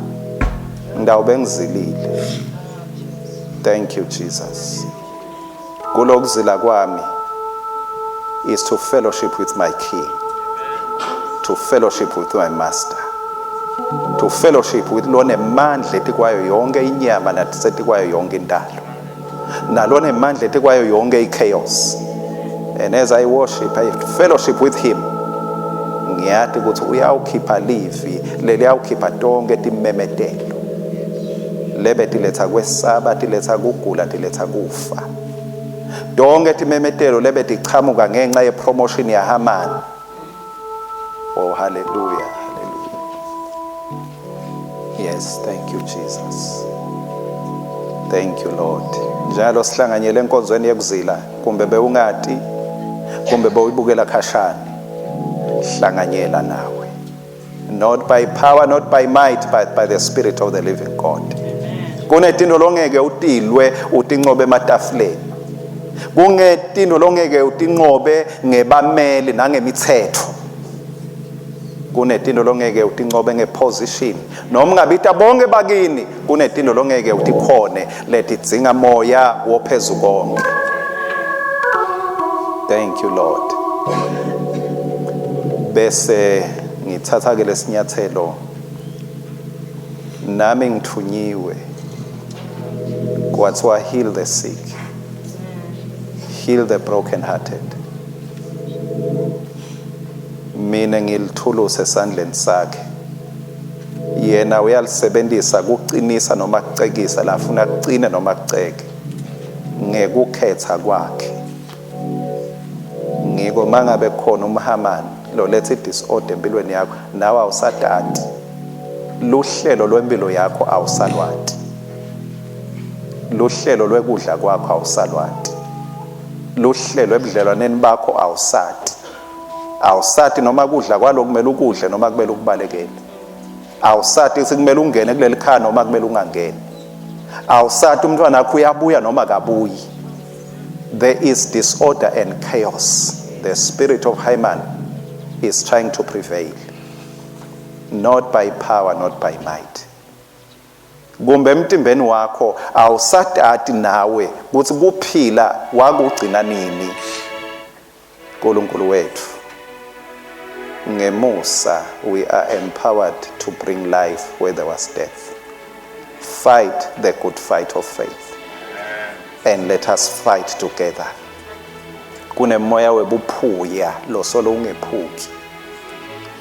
ngidawube ngizilile. Thank you, Jesus. Kulokuzila kwami is to fellowship with my King, to fellowship with my Master, to fellowship with lonemandla etikwayo yonke inyama nasetikwayo yonke indalo, nalonemandla etikwayo yonke ichaos. And as I worship, I fellowship with him, ngiyati ukuthi uyawukhipha livi leliyawukhipha tonke timemetelo lebe tiletha kwesaba, tiletha kugula, tiletha kufa, tonke timemetelo lebe tichamuka ngenxa yepromotion yaHaman. Oh, hallelujah, hallelujah. Yes, thank you, Jesus. Thank you, Lord. Njalo sihlanganyele enkonzweni yekuzila, kumbe bewungati, kumbe bewuyibukela khashane, hlanganyela nawe. Not by power, not by might, but by the Spirit of the living God. Kunetinto longeke utilwe utinqobe ematafuleni, kungetinto longeke utinqobe ngebameli nangemithetho, kunetinto longeke utinqobe ngeposition noma ungabita bonke bakini. Kunetinto longeke utikhone letidzinga moya wophezu konke. Thank you, Lord. Bese Ngithatha ke lesinyathelo nami ngithunyiwe kwathiwa heal the sick, heal the broken hearted. Mina ngilithulusa esandleni sakhe, yena uyalisebenzisa kuqinisa noma kucekisa la afuna kucine noma kuceke ngekukhetha kwakhe. Ngiko mangabe khona umhamani lo letha disorder empilweni yakho, nawe awusadati luhlelo lwempilo yakho, awusalwati luhlelo lwekudla kwakho, awusalwati luhlelo ebudlelwaneni bakho, awusati noma kudla kwalo kumele ukudle noma kumele ukubalekele, awusati ukuthi kumele ungene kuleli khaya noma kumele ungangeni, awusati umntwana wakho uyabuya noma kabuyi. There is disorder and chaos. The spirit of Haman is trying to prevail, not by power, not by might. Kumbe emtimbeni wakho awusadati nawe ukuthi kuphila wakugcina nini. uNkulunkulu wethu ngemusa, we are empowered to bring life where there was death. Fight the good fight of faith and let us fight together. Kunemoya webuphuya lo solo ungephuki,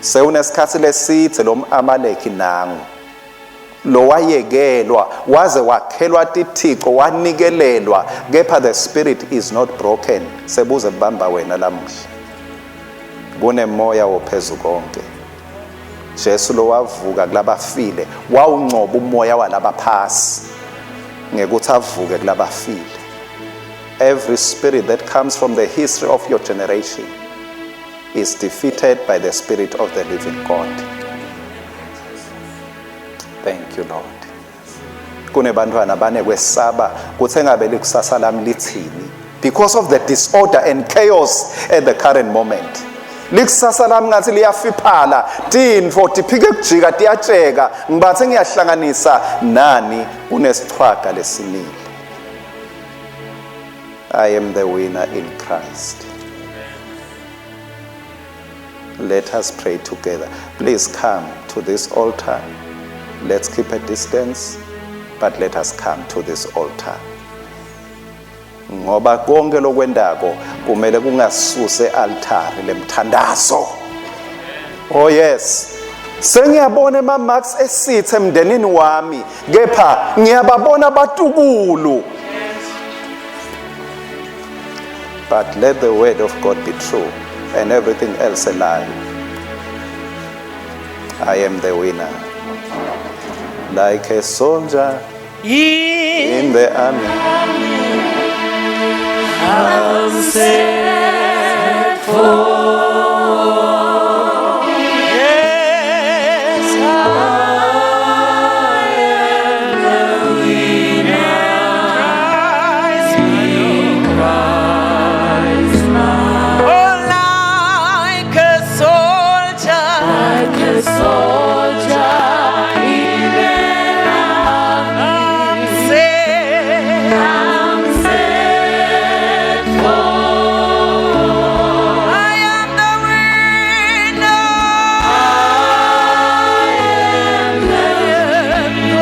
sewunesikhathi lesithe lo Amaleki nangu lo wayekelwa waze wakhelwa tithixo wanikelelwa, kepha the spirit is not broken. Sebuze kubamba wena lamuhla. Kunemoya wophezu konke, Jesu lo wavuka kulabafile, wawuncoba umoya walabaphasi ngekuthi avuke kulabafile. Every spirit that comes from the history of your generation is defeated by the spirit of the living God. Thank you, Lord. Kunebantwana banekwesaba kutsi engabe likusasa lami lithini because of the disorder and chaos at the current moment. Likusasa lami ngathi liyafiphala, tintfo tiphike kujika, tiyatsheka, ngibathe ngiyahlanganisa nani, kunesichwaga lesimile. I am the winner in Christ. Let us pray together. Please come to this altar. Let's keep a distance, but let us come to this altar, ngoba konke lokwendako kumele kungasuse altare lemthandazo. Oh yes, sengiyabona ema marks esithe emndenini wami, kepha ngiyababona batukulu. But let the word of God be true and everything else a lie. I am the winner, like a soldier in the army. I'm set for. Yes, I am the winner. In Christ, my Oh, like a soldier, like a soldier in an army, I'm set. I'm set for. I am the winner. I am the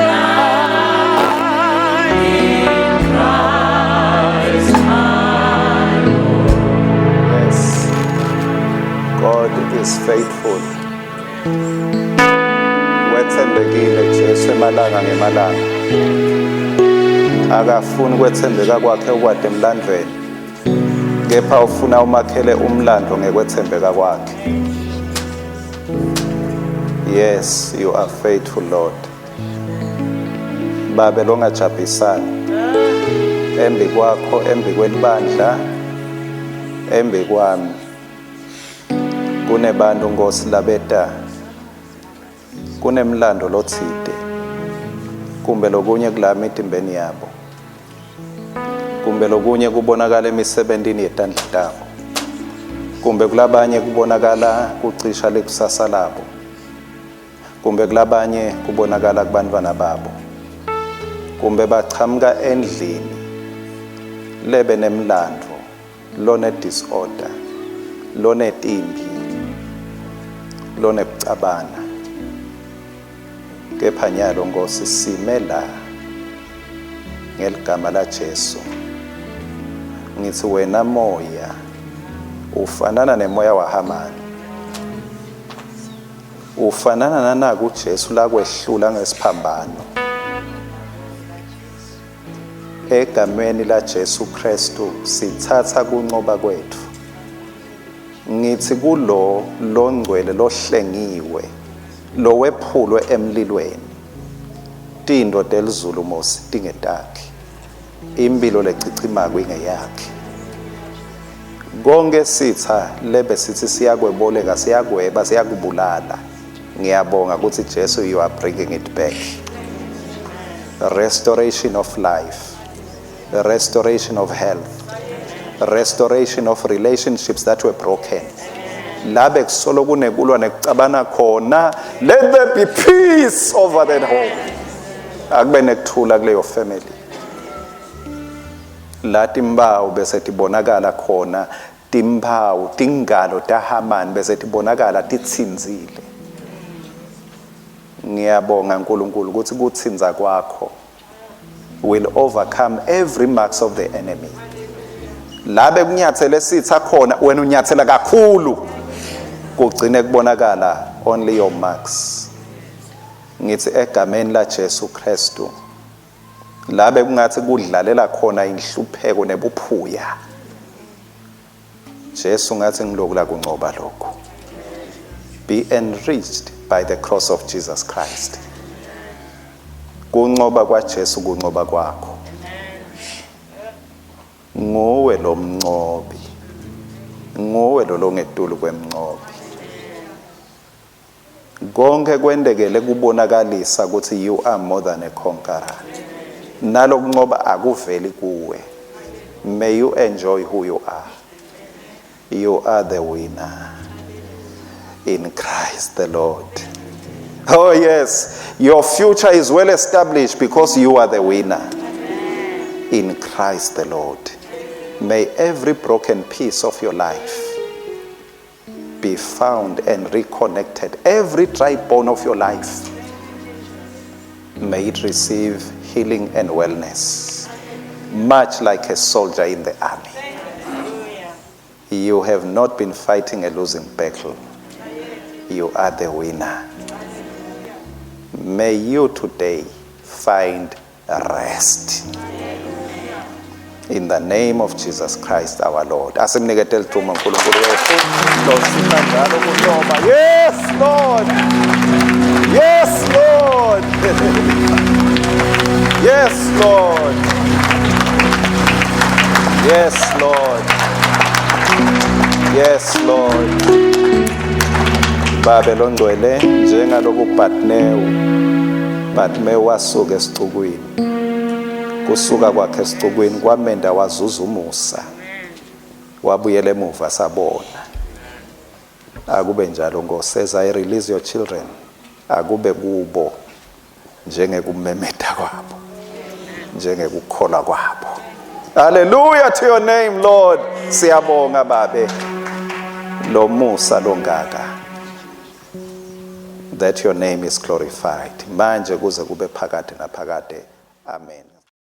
winner in Christ, my Yes. God is faithful. Wethembekile Jesu emalanga ngemalanga. Akafuni kwethembeka kwakhe ukwade emlandweni, kepha ufuna umakhele umlando ngekwethembeka kwakhe. Yes, you are faithful, Lord. Babe longajabhisani embi kwakho, embi kwelibandla, embi kwami, kunebantu Nkosi labeta kunemlando lotsite kumbe lokunye kulami etimbeni yabo, kumbe lokunye kubonakala emisebentini yetandla tabo, kumbe kulabanye kubonakala kucisha lekusasa labo, kumbe kulabanye kubonakala kubantwana babo, kumbe bachamuka endlini lebe nemlando lone disorder, lone timbi. lonekucabana. Kepha nyalo Nkosi sime la ngeligama laJesu. Ngithi wena moya ufanana nemoya waHamani. Ufanana nanaku Jesu lakwehlula ngesiphambano. Egameni laJesu Kristu sithatha kunqoba kwethu. Ngithi kulo longcwele lohlengiwe lowephulwe emlilweni tinto telizulu mosi tingetakhe impilo lecichimako ingeyakhe konke sitha lebe sithi siyakweboleka siyakweba siyakubulala ngiyabonga ukuthi Jesu you are bringing it back. Restoration of life, restoration of health, restoration of relationships that were broken. La bekusolo kunekulwa nekucabana khona, let there be peace over that home. Akube nekuthula kuleyo family. La timpawu bese tibonakala khona, timpawu tingalo taHamani bese tibonakala titsinzile. Ngiyabonga uNkulunkulu ukuthi kutsinza kwakho will overcome every marks of the enemy. La bekunyathele sitha khona wena unyathela kakhulu kugcine kubonakala only your marks. Ngithi egameni la Jesu Kristu la bekungathi kudlalela khona inhlupheko nebuphuya, Jesu ngathi ngiloku la kuncoba lokhu. Be enriched by the cross of Jesus Christ. Kuncoba kwaJesu kuncoba kwakho. Nguwe lo mncobi, nguwe lo longetulu kwemncobi. Konke kwentekele kubonakalisa ukuthi you are more than a conqueror. Nalokuncoba akuveli kuwe. May you enjoy who you are. You are the winner in Christ the Lord. Oh yes, your future is well established because you are the winner in Christ the Lord. May every broken piece of your life be found and reconnected. Every dry bone of your life, may it receive healing and wellness, much like a soldier in the army. You have not been fighting a losing battle. You are the winner. May you today find rest. In the name of Jesus Christ our Lord. Asimnikete lithuba uNkulunkulu wethu. Losipha njalo kunqoba. Yes Lord. Yes Lord. Yes Lord. Yes Lord. Yes Lord. Babe longcwele njengaloku Bartimewu Bartimewu wasuka esicukwini. Kusuka kwakhe esicukwini kwamenda wazuza umusa. Wabuyela emuva sabona. Akube njalo Nkosi, as I release your children, akube kubo njengekumemeta kwabo, njengekukholwa kwabo. Hallelujah to your name Lord. Siyabonga babe lo musa longaka, that your name is glorified manje kuze kube phakade naphakade. Amen.